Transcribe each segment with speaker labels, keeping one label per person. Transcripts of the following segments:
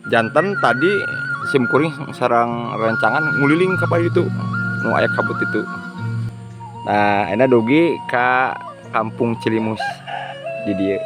Speaker 1: Janten tadi sim kuring sareng rencangan nguliling ka itu nu aya kabut itu. Nah, ayeuna dugi ka Kampung Cilimus di dieu.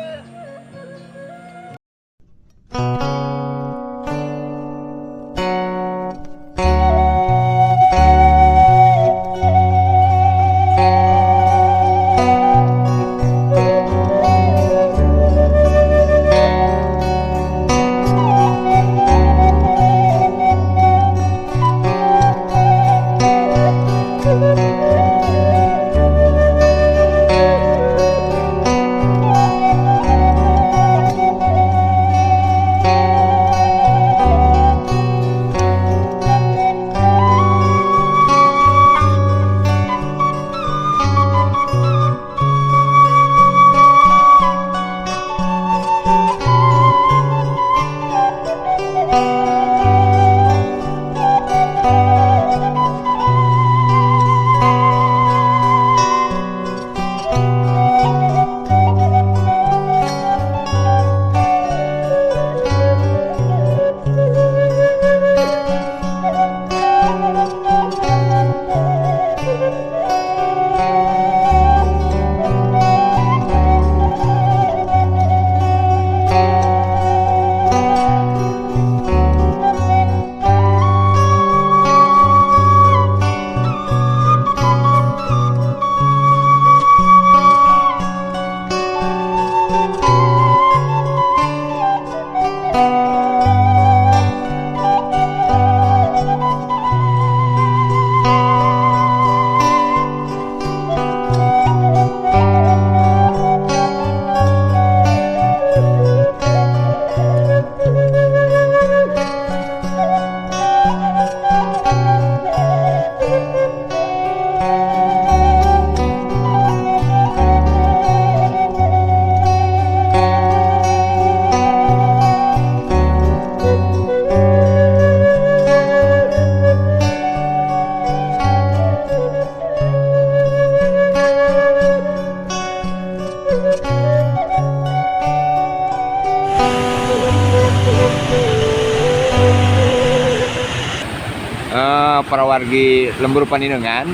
Speaker 1: Para wargi lembur Panindungan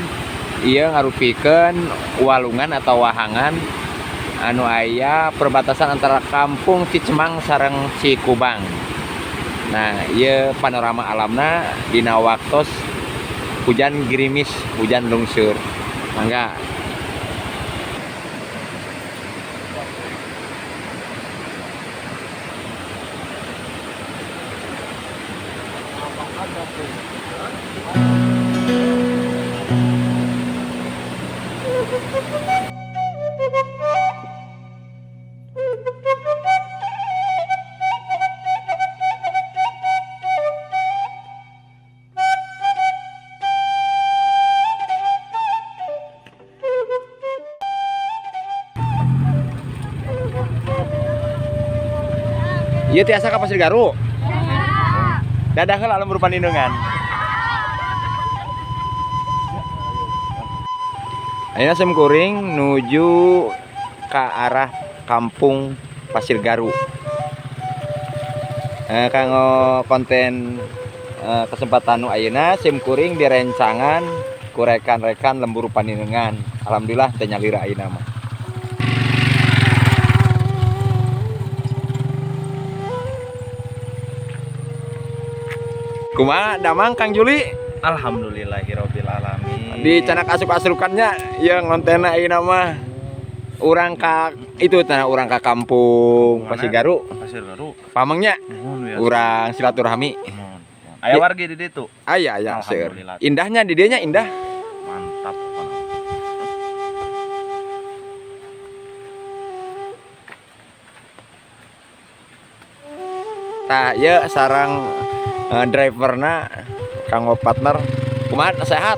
Speaker 1: ieu ngarupikeun walungan atau wahangan anu aya perbatasan antara Kampung Cicemang sareng Cikubang. Nah, ieu panorama alamna dina waktos hujan gerimis, hujan lungsur. Mangga. Ieu tiasa ka Pasir Garu. Dadah heula lembur Panindungan. Ayeuna sim kuring nuju ka arah Kampung Pasir Garu. Kanggo konten kesempatan nu ayeuna sim kuring direncangan ku rekan-rekan lembur Panindungan. Alhamdulillah teu nyalira ayeuna mah. Kumaha damang Kang Juli?
Speaker 2: Alhamdulillahirabbil alamin.
Speaker 1: Di canak asup-asukannya yang ngontena ayeuna mah. Urang ka itu tanah urang ka kampung Pasir Garu.
Speaker 2: Pasir Garu.
Speaker 1: Pamengnya urang silaturahmi.
Speaker 2: Aya wargi di ditu.
Speaker 1: Aya aya seueur. Indahnya di dieu nya indah.
Speaker 2: Mantap.
Speaker 1: Tah ieu sarang driverna kanggo partner kumaha sehat?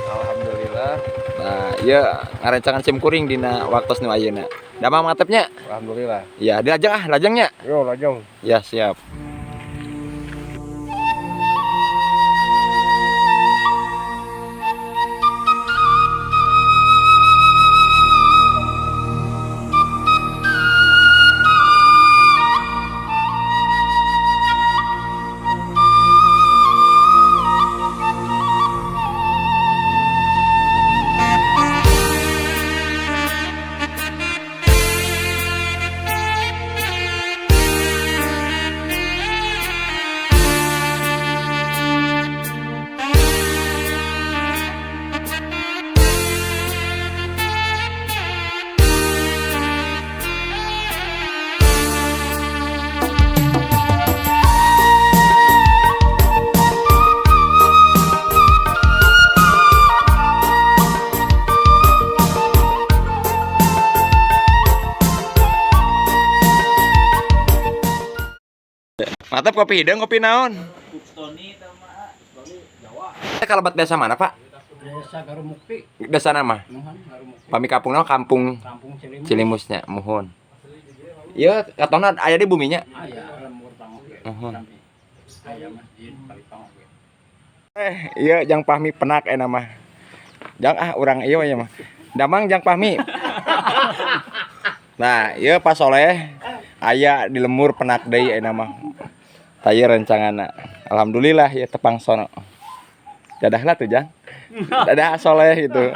Speaker 3: Alhamdulillah.
Speaker 1: Nah, ieu ngarencangan sim kuring dina waktos nu ayeuna. Damang mantepnya?
Speaker 3: Alhamdulillah.
Speaker 1: Ya, dilajeng ah, lajengnya.
Speaker 3: Yo, lajeng.
Speaker 1: Ya, siap. Mantap kopi hideung, kopi naon? Kalabat desa mana, Pak?
Speaker 3: Desa Garumukti.
Speaker 1: Desa nama?
Speaker 3: Muhun, Garumukti.
Speaker 1: Pami kampung naon? Kampung
Speaker 3: Kampung Cilimus.
Speaker 1: Cilimusnya, muhun. Ieu katona aya di buminya.
Speaker 3: Aya lembur tangok ge.
Speaker 1: Muhun.
Speaker 3: Sami. Aya masjid Palipang oge.
Speaker 1: Eh, iya Jang Pahmi penak eh nama. Jang ah urang ieu ya mah. Damang Jang Pahmi. Nah, ieu Pak Soleh aya di lemur penak deui eh nama. Tah ieu rencanganna. Alhamdulillah ya tepang sono. Dadah lah tuh, Jang. Dadah Soleh gitu.